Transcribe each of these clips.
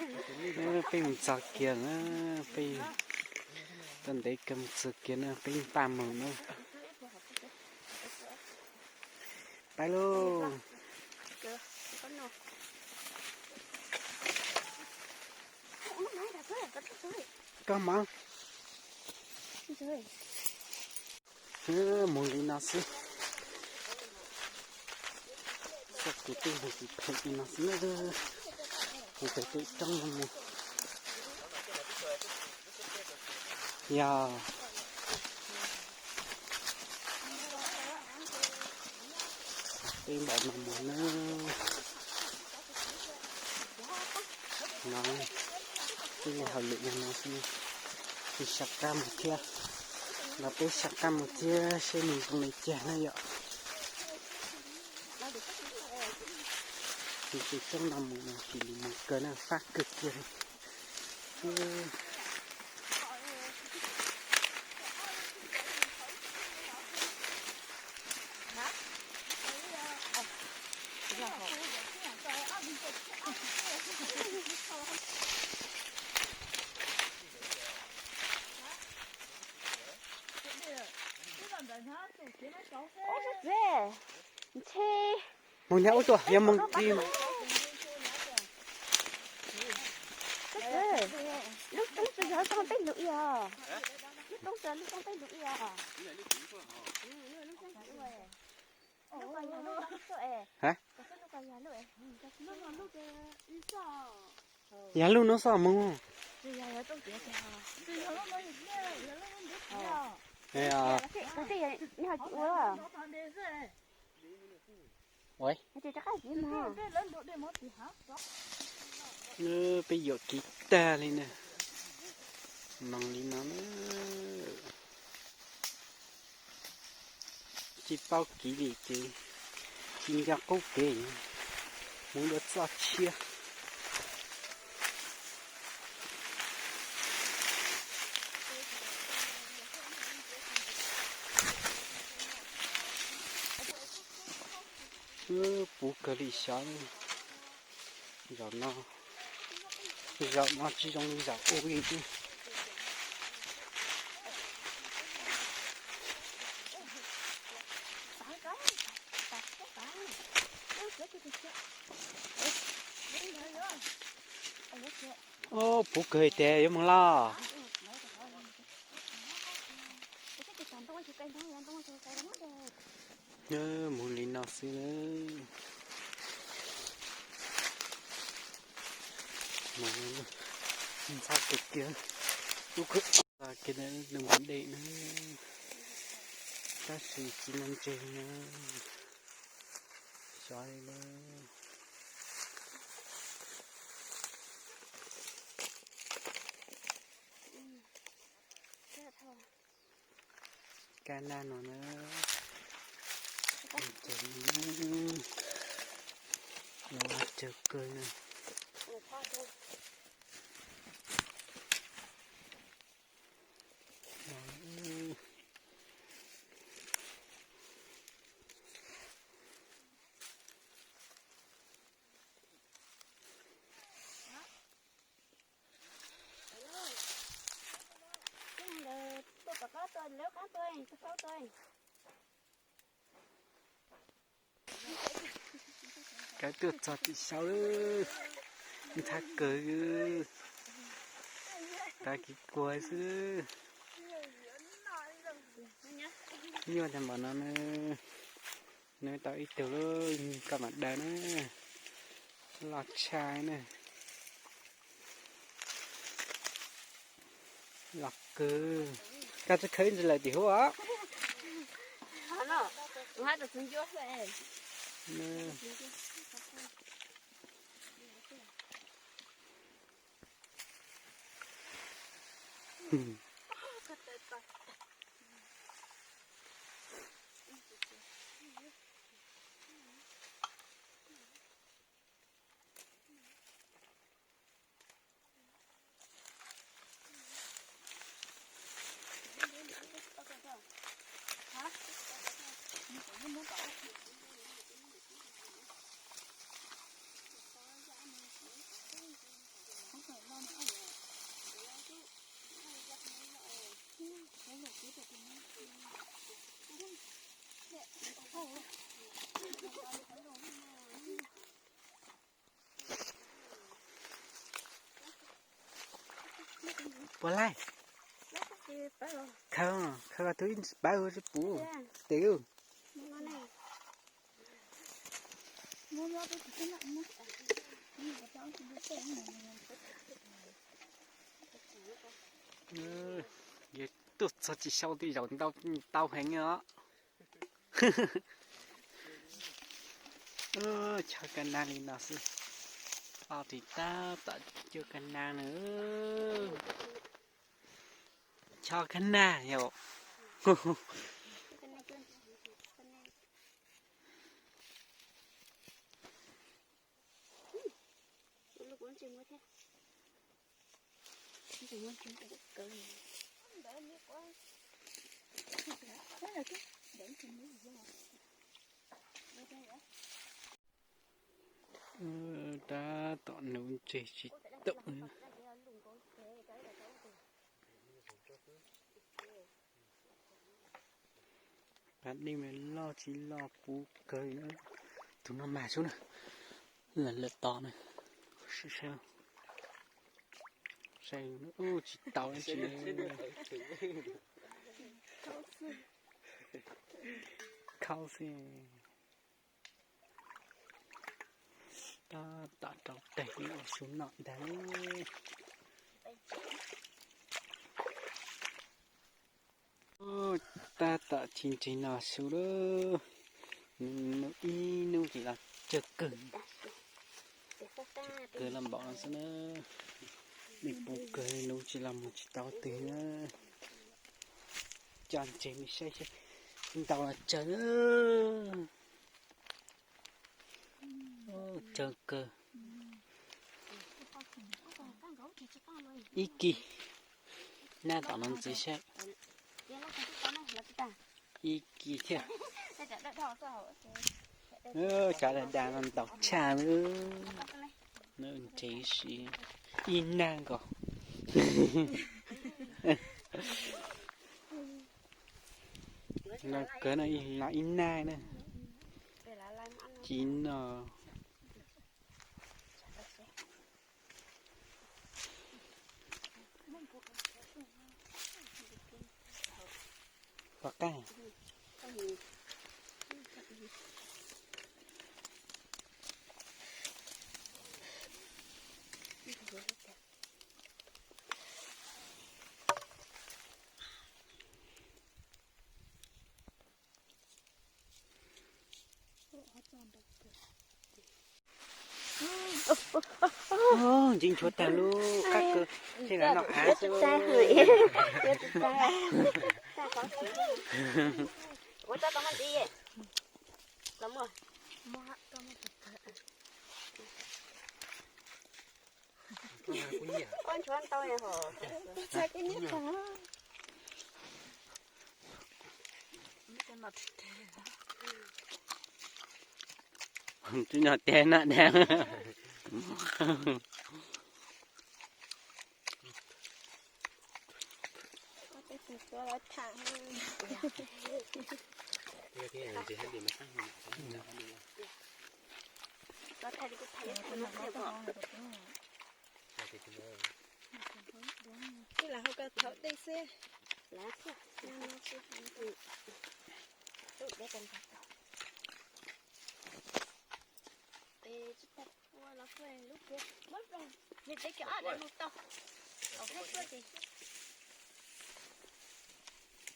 Peb mus txog kiag na, peb tuaj ntev kawg mus txog kiag na, peb npaj mus na. Pais lauj. Koj mas. Mus li no xwb. Txoj kev peb mus tsis phem li no xwb na. Mus pem tus coob no mus. Yog peb npam no mus na. No, ib li hauj lwm yog no xwb, tsis sab qab mus thiab. Los peb sab qab mus thiab seb nws zoo li cas na yom. Tus coob no mus no cis li mus kawg na, fab kawg kiag li. Mus nyab ub tuaj, yog mus ti. Lub roob tsuas yog lub roob peb lug ib os. Lub roob tsuas lub roob peb lug ib os. Yog lub no xwb mus. Peb yuam kev tag li na. Moos li no na. Tsis paub kev li ces tsis nco qub kev, mus dua txoj tshiab. Puv kawg li xyov. Zaum no, zaum no tsis zoo li zaum ub li. Puv kawg tiag, yuav mus laj. Mus li no xwb. Mus ntxhab kiag kiag, ub, kiag nws mus dej na, tab sis tsis muaj ntses na. Xyov li na. Kab nab no na, no cawg kawg na. Kab tuaj txog tim saud lawm, ntxhab kawg, tav kev kuag xwb. Nyuaj tag npaum no na, nws tau ib tug lub, koj mam daws na, loj tshaj na. Los kawg, koj tsis khawb ntsis lawm tim huv os. Ua laij, khawb, khawb tus ib pawg tsis pum tes lub. Yog tuaj txog tsis sau tej zaum ntau heev os. Chob kab nag li no xwb, o ris tab tom cuab kab nag na. Chob kab nag yom. Tab tom nuv ntses tsis tau. Pas dej mas loj tsis loj puv kawg. Tus no mas sub na, lawm lawm tos na. Saib, saib, ub tsis tau tsis, khaub xwb. Tab tom rau teg li ua su noj ntag. Tab tom tsis ntses no su lawm. Nws ib hnub ces los tsawg kawg, kawg los npaum no xwb na. Dej puv kawg, nuv tsis los mus tsis tau twg na. Coj ntses mus saib seb ntau los tsawg. Tsawg kawg. Ib kis nab tom no ntxiv saib. Ib kis thiab. Cov dag dag no ntau tshaj lawm. Ntses si ib nag nkaus. No kawg no ib nag na. Ci no. Pov qab. Ntsis nchuav tag lub qab kawg, ces lam noj av xwb. Tsis nyog tes na dag. Ib lam hau ko thauv dej xwb.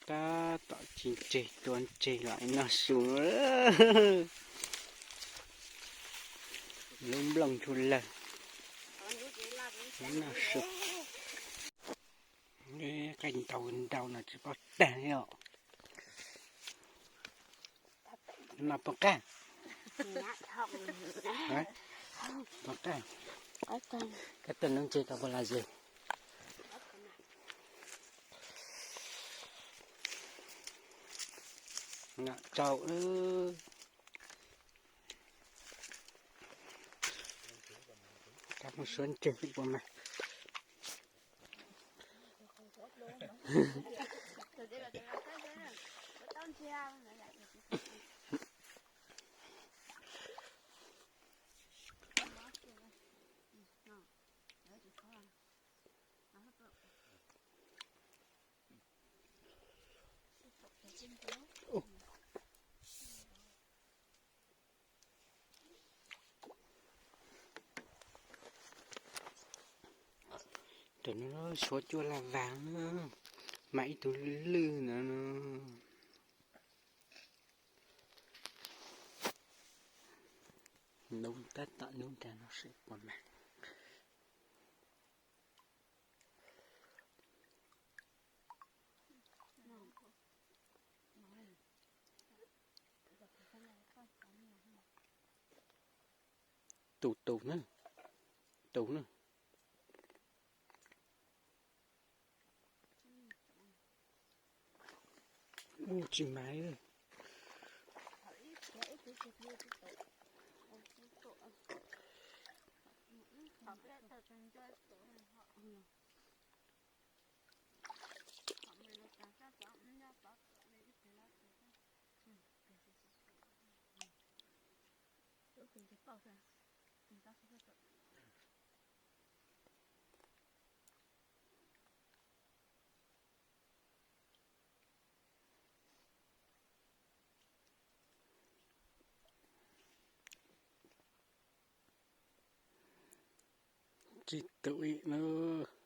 Tab tom tsis ntseg tua ntseg los noj su. Lub nplooj ntsuj lawg, noj su. Qaij ntaus ntaus no tsis paub tag li os. No pov qab. Pov qab. Koj tuaj nuv ntses tau puas los ze? Nom tsaus. Kab mus suab ntseg xwb puas mag. Suav cuaj laj vas, mas ib tug lwj lwj ntawd no. Ntub tab tom ntub nrag no seb puas mag. Tus tus na, tus na. Ub, tsis mag li. Tsis tus ib lawm.